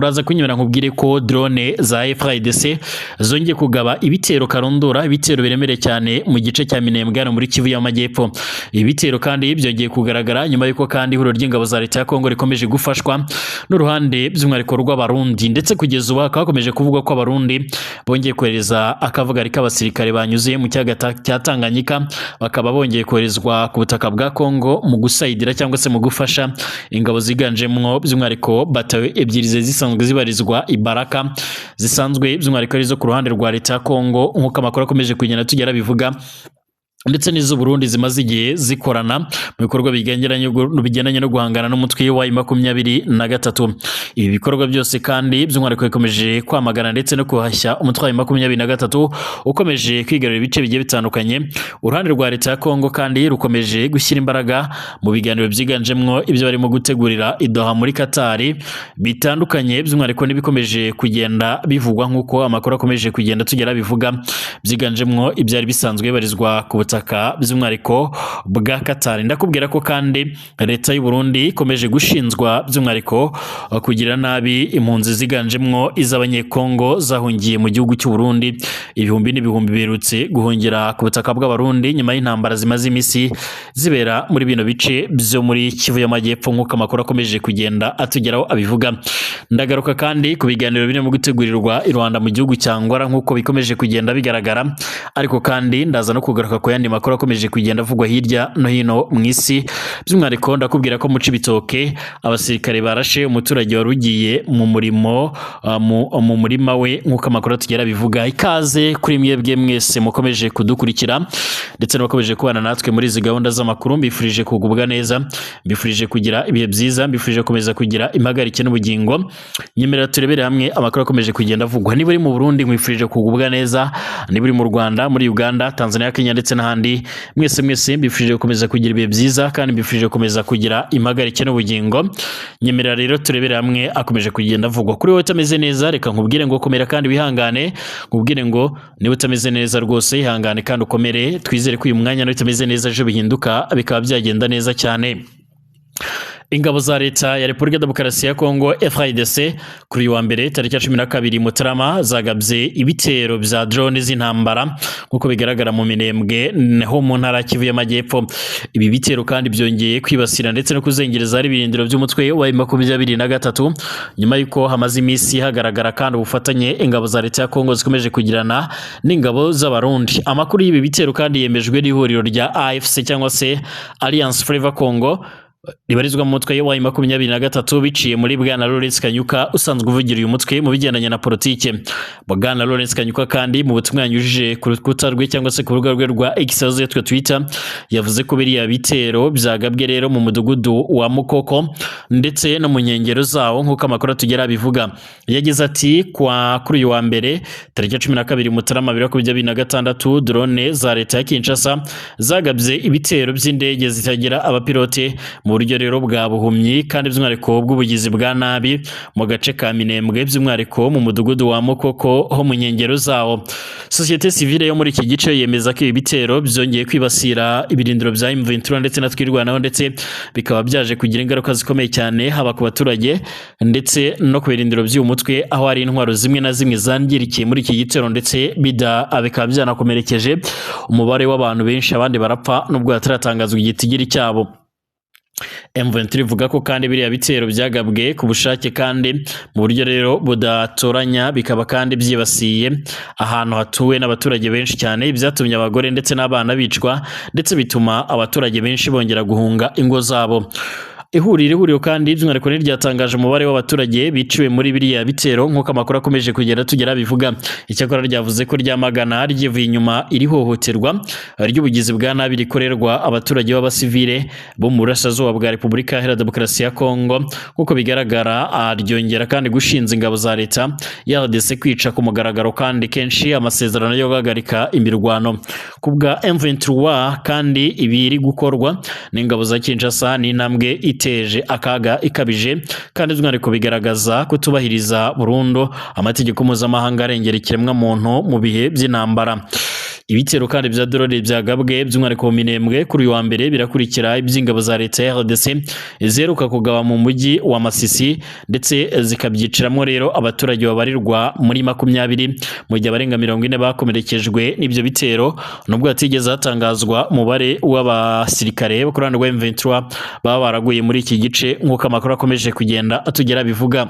Uraza kunyura nkubwire ko drone za FARDC zongeye kugaba ibitero karundura, ibitero biremereye cyane mu gice cya Minembwe hano muri Kivu y'Amajyepfo. Ibitero kandi byongeye kugaragara nyuma y'uko kandi ihuriro ry'ingabo za leta ya Kongo rikomeje gufashwa n'uruhande by'umwihariko rw'Abarundi, ndetse kugeza ubu hakaba hakomeje kuvugwa ko Abarundi bongeye kohereza akavugari k'abasirikare banyuze mu kiyaga cya Tanganyika, bakaba bongeye koherezwa ku butaka bwa Kongo mu gusayidira cyangwa se mu gufasha ingabo ziganjemwo by'umwihariko batawe ebyiri zisanzwe zibarizwa i Baraka, zisanzwe by'umwihariko arizo ku ruhande rwa leta ya Kongo, nk'uko amakuru akomeje kugenda tugera bivuga, ndetse n'izo Burundi zimaze igihe zikorana mu bikorwa bigendanye no guhangana n'umutwe wa 23. Ibi bikorwa byose kandi by'umwihariko bikomeje kwamagana ndetse no kuhashya umutwe wa 23 ukomeje kwigarurira ibice bigiye bitandukanye. Uruhande rwa leta ya Kongo kandi rukomeje gushyira imbaraga mu biganiro byiganjemwo ibyo barimo gutegurira i Doha muri Qatar bitandukanye, by'umwihariko n'ibikomeje kugenda bivugwa nk'uko amakuru akomeje kugenda tugera bivuga, byiganjemwo ibyari bisanzwe bibarizwa ku butaka by'umwihariko bwa Qatar. Ndakubwira ko kandi leta y'u Burundi ikomeje gushinzwa by'umwihariko kugira nabi impunzi ziganjemwo iz'Abanyekongo zahungiye mu gihugu cy'u Burundi. Ibihumbi n'ibihumbi biherutse guhungira ku butaka bw'Abarundi nyuma y'intambara zimaze iminsi zibera muri bino bice byo muri Kivu y'Amajyepfo, nk'uko amakuru akomeje kugenda atugeraho abivuga. Ndagaruka kandi ku biganiro birimo gutegurirwa i Rwanda mu gihugu cya Angola nk'uko bikomeje kugenda bigaragara, ariko kandi ndaza no kugaruka ku yandi makuru akomeje kugenda avugwa hirya no hino mu isi. By'umwihariko ndakubwira ko mu Cibitoke abasirikare barashe umuturage wari ugiye mu murimo mu murima we, nk'uko amakuru atugera bivuga. Ikaze kuri mwebwe mwese mukomeje kudukurikira ndetse n'abakomeje kubana natwe muri izi gahunda z'amakuru, mbifurije kugubwa neza, mbifurije kugira ibihe byiza, mbifurije gukomeza kugira impagarike n'ubugingo. Nyemerera turebere hamwe amakuru akomeje kugenda avugwa. Niba uri mu Burundi nkwifurije kugubwa neza, niba uri mu Rwanda, muri Uganda, Tanzania, Kenya ndetse n'ahandi, mwese mwese mbifurije gukomeza kugira ibihe byiza kandi mbifurije gukomeza kugira impagarike n'ubugingo. Nyemerera rero turebere hamwe akomeje kugenda avugwa. Kuri wowe utameze neza, reka nkubwire ngo komera kandi wihangane, nkubwire ngo niba utameze neza rwose ihangane kandi ukomere, twizere ko uyu mwanya nawe utameze neza ejo bihinduka bikaba byagenda neza cyane. Ingabo za leta ya Repubulika Demokarasi ya Kongo FARDC kuri uyu wa mbere tariki ya 12 Mutarama zagabye ibitero bya drone z'intambara nk'uko bigaragara mu Minembwe ho mu ntara Kivu y'Amajyepfo. Ibi bitero kandi byongeye kwibasira ndetse no kuzengereza ibirindiro by'umutwe wa 23 nyuma y'uko hamaze iminsi hagaragara kandi ubufatanye ingabo za leta ya Kongo zikomeje kugirana n'ingabo z'Abarundi. Amakuru y'ibi bitero kandi yemejwe n'ihuriro rya AFC cyangwa se Alliance Fleuve Congo ribarizwa mu mutwe wa 23 biciye muri Bwana Lawrence Kanyuka usanzwe uvugira uyu mutwe mu bigendanye na politike. Bwana Lawrence Kanyuka kandi mu butumwa yanyujije ku rukuta rwe cyangwa se ku rubuga rwe rwa X yitwa Twitter, yavuze ko biriya bitero byagabwe rero mu mudugudu wa Mukoko ndetse no mu nkengero zawo nk'uko amakuru atugera bivuga. Yagize ati kwa kuri uyu wa mbere tariki 12 Mutarama 2026 drone za leta ya Kinshasa zagabye ibitero by'indege zitagira abapilote mu buryo rero bwa buhumyi kandi by'umwihariko bw'ubugizi bwa nabi mu gace ka Minembwe, by'umwihariko mu mudugudu wa Mukoko ho mu nkengero zawo. Société civile yo muri iki gice yemeza ko ibi bitero byongeye kwibasira ibirindiro bya M23 ndetse na Twirwanaho, ndetse bikaba byaje kugira ingaruka zikomeye cyane haba ku baturage ndetse no ku birindiro by'uyu mutwe, aho hari intwaro zimwe na zimwe zangirikiye muri iki gitero ndetse bikaba byanakomerekeje umubare w'abantu benshi, abandi barapfa nubwo hataratangazwa igitigiri cyabo. M23 ivuga ko kandi biriya bitero byagabwe ku bushake kandi mu buryo rero budatoranya, bikaba kandi byibasiye ahantu hatuwe n'abaturage benshi cyane, byatumye abagore ndetse n'abana bicwa ndetse bituma abaturage benshi bongera guhunga ingo zabo. Ihuriro kandi by'umwihariko ryatangaje umubare w'abaturage biciwe muri biriya bitero nk'uko amakuru akomeje kugenda tugera bivuga. Icyakora ryavuze ko ryamagana ryivuye inyuma iri hohoterwa ry'ubugizi bwa nabi rikorerwa abaturage b'abasivile bo mu burasirazuba bwa Repubulika Iharanira Demokarasi ya Kongo, nk'uko bigaragara. Ryongera kandi gushinza ingabo za leta ya RDC kwica ku mugaragaro kandi kenshi amasezerano yo guhagarika imirwano. Ku bwa M23 kandi ibiri gukorwa n'ingabo za Kinshasa ni intambwe iteje akaga ikabije kandi by'umwihariko bigaragaza kutubahiriza burundu amategeko mpuzamahanga arengera ikiremwamuntu mu bihe by'intambara. Ibitero kandi bya drone byagabwe by'umwihariko mu Minembwe kuri uyu wa mbere birakurikira iby'ingabo za leta ya RDC ziheruka kugaba mu mujyi wa Masisi, ndetse zikabyiciramo rero abaturage babarirwa muri 20, mu gihe abarenga 40 bakomerekejwe n'ibyo bitero, nubwo hatigeze hatangazwa umubare w'abasirikare bo ku ruhande rwa M23 baba baraguye muri iki gice, nk'uko amakuru akomeje kugenda atugera bivuga.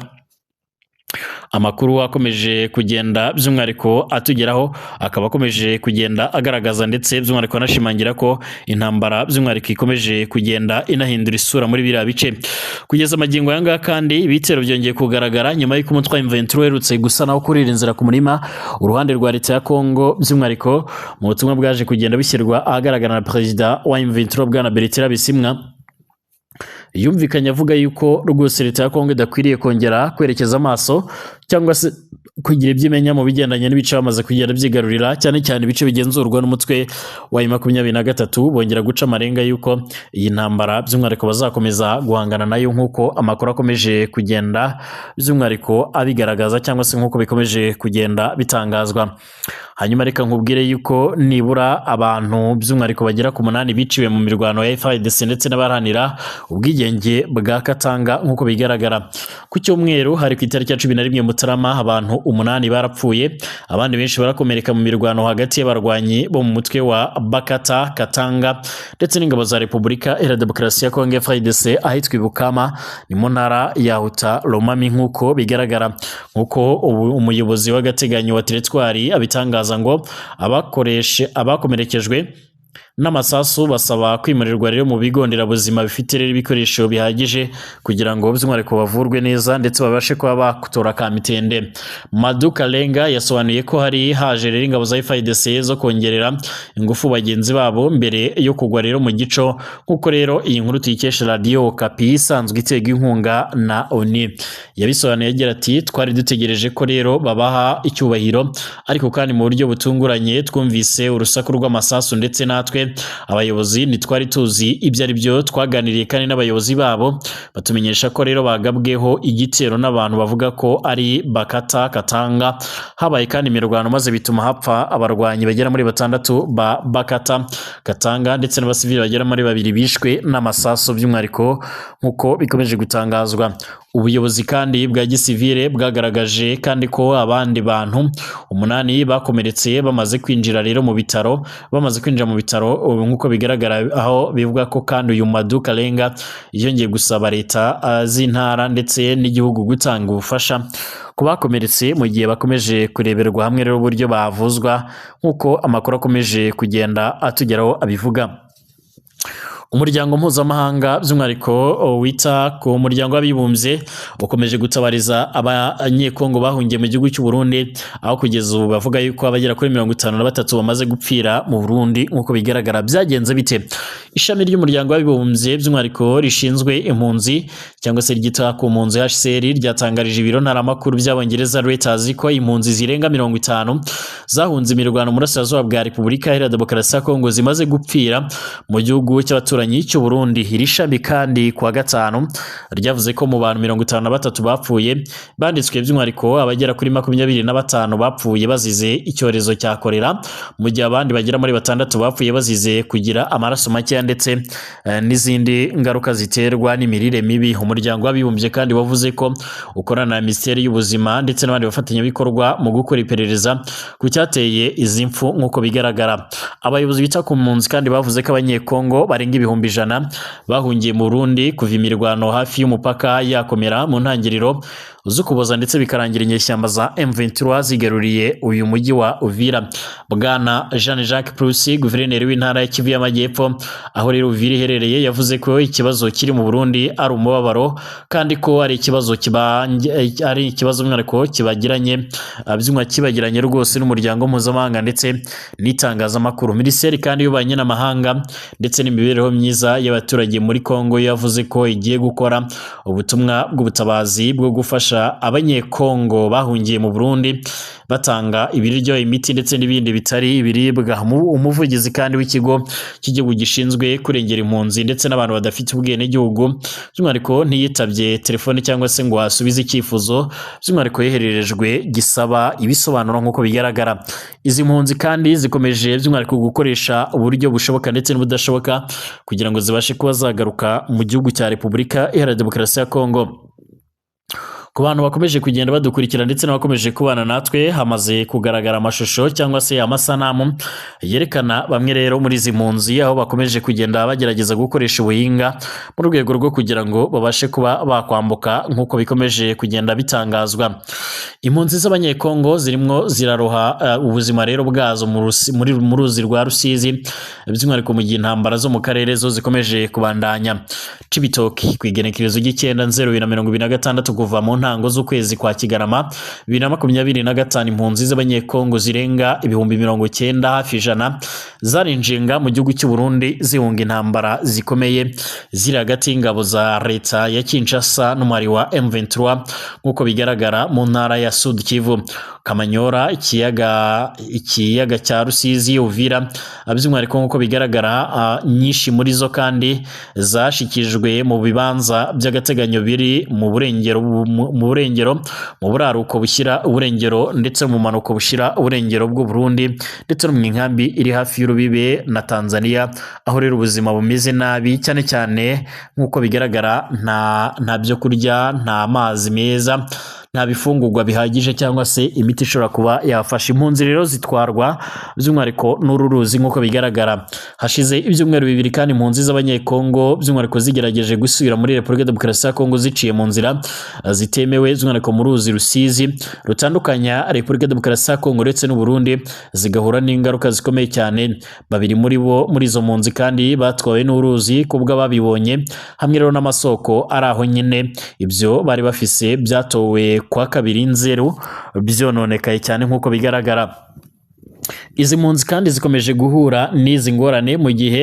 Amakuru akomeje kugenda by'umwihariko atugeraho akaba akomeje kugenda agaragaza ndetse by'umwihariko anashimangira ko intambara by'umwihariko ikomeje kugenda inahindura isura muri biriya bice. Kugeza amagingo aya ngaya kandi ibitero byongeye kugaragara nyuma y'uko umutwe wa M23 uherutse gusa nawo kurira inzira ku murima uruhande rwa leta ya Kongo, by'umwihariko mu butumwa bwaje kugenda bushyirwa ahagaragara na perezida wa M23 Bwana Bertrand Bisimwa, yumvikanye avuga yuko rwose leta ya Kongo idakwiriye kongera kwerekeza amaso cyangwa se kugira ibyo imenya mu bigendanye n'ibice bamaze kugenda byigarurira, cyane cyane ibice bigenzurwa n'umutwe wa M23, bongera guca amarenga yuko iyi ntambara by'umwihariko bazakomeza guhangana nayo, nk'uko amakuru akomeje kugenda by'umwihariko abigaragaza cyangwa se nk'uko bikomeje kugenda bitangazwa. Hanyuma reka nkubwire yuko nibura abantu by'umwihariko bagera ku 8 biciwe mu mirwano ya FARDC ndetse n'abaharanira ubwigenge bwa Katanga, nk'uko bigaragara. Ku cyumweru hari ku itariki ya 11 Mutarama, abantu 8 barapfuye, abandi benshi barakomereka mu mirwano hagati y'abarwanyi bo mu mutwe wa Bakata Katanga ndetse n'ingabo za Repubulika Iharanira Demokarasi ya Kongo FARDC ahitwa Ibukama, ni mu ntara ya Huta Lomami, nk'uko bigaragara. Nk'uko umuyobozi w'agateganyo wa teritwari abitangaza, ngo abakomerekejwe n'amasasu basaba kwimurirwa rero mu bigo nderabuzima bifite rero ibikoresho bihagije kugira ngo by'umwihariko bavurwe neza ndetse babashe kuba batora kamitende. Maduka Lenga yasobanuye ko hari haje rero ingabo za FARDC zo kongerera ingufu bagenzi babo mbere yo kugwa rero mu gico, nk'uko rero iyi nkuru tuyikesha Radio Okapi isanzwe itega inkunga na ONU. Yabisobanuye agira ati: twari dutegereje ko rero babaha icyubahiro, ariko kandi mu buryo butunguranye twumvise urusaku rw'amasasu ndetse natwe abayobozi ntitwari tuzi ibyo ari byo. Twaganiriye kandi n'abayobozi babo batumenyesha ko rero bagabweho igitero n'abantu bavuga ko ari Bakata Katanga. Habaye kandi imirwano maze bituma hapfa abarwanyi bagera muri 6 ba Bakata Katanga ndetse n'abasivili bagera muri 2 bishwe n'amasasu by'umwihariko, nk'uko bikomeje gutangazwa. Ubuyobozi kandi bwa gisivile bwagaragaje kandi ko abandi bantu 8 bakomeretse bamaze kwinjira rero mu bitaro, nk'uko bigaragara, aho bivuga ko kandi uyu Maduka Lenga yongeye gusaba leta z'intara ndetse n'igihugu gutanga ubufasha ku bakomeretse mu gihe bakomeje kureberwa hamwe rero uburyo bavuzwa, nk'uko amakuru akomeje kugenda atugeraho abivuga. Umuryango mpuzamahanga by'umwihariko wita ku muryango w'abibumbye ukomeje gutabariza abanyekongo bahungiye mu gihugu cy'u Burundi, aho kugeza ubu bavuga yuko abagera kuri 53 bamaze gupfira mu Burundi, nk'uko bigaragara. Byagenze bite? Ishami ry'umuryango w'abibumbye by'umwihariko rishinzwe impunzi cyangwa se ryita ku mpunzi HCR ryatangarije ibiro ntaramakuru by'Abongereza Reuters ko impunzi zirenga 50 zahunze imirwano mu burasirazuba bwa Repubulika Iharanira Demokarasi ya Kongo zimaze gupfira mu gihugu cy'abaturanyi cy'u Burundi. Iri shami kandi kuwa gatanu ryavuze ko mu bantu 53 bapfuye banditswe by'umwihariko abagera kuri 25 bapfuye bazize icyorezo cya kolera, mu gihe abandi bagera muri 6 bapfuye bazize kugira amaraso make ndetse n'izindi ngaruka ziterwa n'imirire mibi. Umuryango w'abibumbye kandi wavuze ko ukorana na Minisiteri y'Ubuzima ndetse n'abandi bafatanyabikorwa mu gukora iperereza ku cyateye izi mfu, nk'uko bigaragara. Abayobozi bita ku mpunzi kandi bavuze ko abanyekongo barenga 100,000 bahungiye mu Burundi kuva imirwano hafi y'umupaka yakomera mu ntangiriro z'Ukuboza ndetse bikarangira inyeshyamba za M23 zigaruriye uyu mujyi wa Uvira. Bwana Jean-Jacques Purusi, guverineri w'intara ya Kivu y'Amajyepfo aho rero Uvira iherereye, yavuze ko ikibazo kiri mu Burundi ari umubabaro kandi ko ari ikibazo by'umwihariko kibagiranye kibagiranye rwose n'umuryango mpuzamahanga ndetse n'itangazamakuru. Minisiteri kandi y'ububanyi n'amahanga ndetse n'imibereho myiza y'abaturage muri Kongo yavuze ko igiye gukora ubutumwa bw'ubutabazi bwo gufasha gufasha Abanyekongo bahungiye mu Burundi, batanga ibiryo, imiti ndetse n'ibindi bitari ibiribwa. Umuvugizi kandi w'ikigo cy'igihugu gishinzwe kurengera impunzi ndetse n'abantu badafite ubwenegihugu, by'umwihariko ntiyitabye telefone cyangwa se ngo asubize icyifuzo by'umwihariko yohererejwe gisaba ibisobanuro. Nk'uko bigaragara, izi mpunzi kandi zikomeje by'umwihariko gukoresha uburyo bushoboka ndetse n'ubudashoboka kugira ngo zibashe kuba zagaruka mu gihugu cya Repubulika Iharanira Demokarasi ya Kongo. Ku bantu bakomeje kugenda badukurikira ndetse n'abakomeje kubana natwe, hamaze kugaragara amashusho cyangwa se amasanamu yerekana bamwe rero muri izi mpunzi, aho bakomeje kugenda bagerageza gukoresha ubuhinga mu rwego rwo kugira ngo babashe kuba bakwambuka, nk'uko bikomeje kugenda bitangazwa. Impunzi z'Abanyekongo zirimo ziraroha ubuzima rero bwazo mu ruzi rwa Rusizi, by'umwihariko mu gihe intambara zo mu karere zo zikomeje kubandanya. Cibitoki, ku igenekerezo ry'9 Nzero 2026, kuva mu ntango z'ukwezi kwa Kigarama 2025, impunzi z'Abanyekongo zirenga 90,000, hafi 100, zarinjinga mu gihugu cy'u Burundi zihunga intambara zikomeye ziri hagati y'ingabo za leta ya Kinshasa n'umwari wa M23, nk'uko bigaragara mu ntara ya Sud Kivu, Kamanyora, ikiyaga cya Rusizi, Uvira by'umwihariko. Nk'uko bigaragara, nyinshi muri zo kandi zashikijwe mu bibanza by'agateganyo biri mu burengero, mu buraruko bushyira uburengero ndetse mu manuko bushyira uburengero bw'u Burundi, ndetse no mu nkambi iri hafi y'urubibe na Tanzania, aho rero ubuzima bumeze nabi cyane cyane. Nk'uko bigaragara, nta byo kurya, nta mazi meza, nta bifungurwa bihagije cyangwa se imiti ishobora kuba yafasha. Impunzi rero zitwarwa by'umwihariko n'uru ruzi. Nk'uko bigaragara, hashize ibyumweru 2 kandi impunzi z'Abanyekongo by'umwihariko zigerageje gusubira muri Repubulika ya Demokarasi ya Kongo ziciye mu nzira zitemewe, by'umwihariko mu ruzi Rusizi rutandukanya Repubulika ya Demokarasi ya Kongo ndetse n'u Burundi, zigahura n'ingaruka zikomeye cyane. Babiri muri bo, muri izo mpunzi kandi, batwawe n'uruzi kubw'ababibonye hamwe rero n'amasoko ari aho nyine. Ibyo bari bafise byatowe kwa 2 Nzero byononekaye cyane. Nk'uko bigaragara, izi mpunzi kandi zikomeje guhura n'izi ngorane mu gihe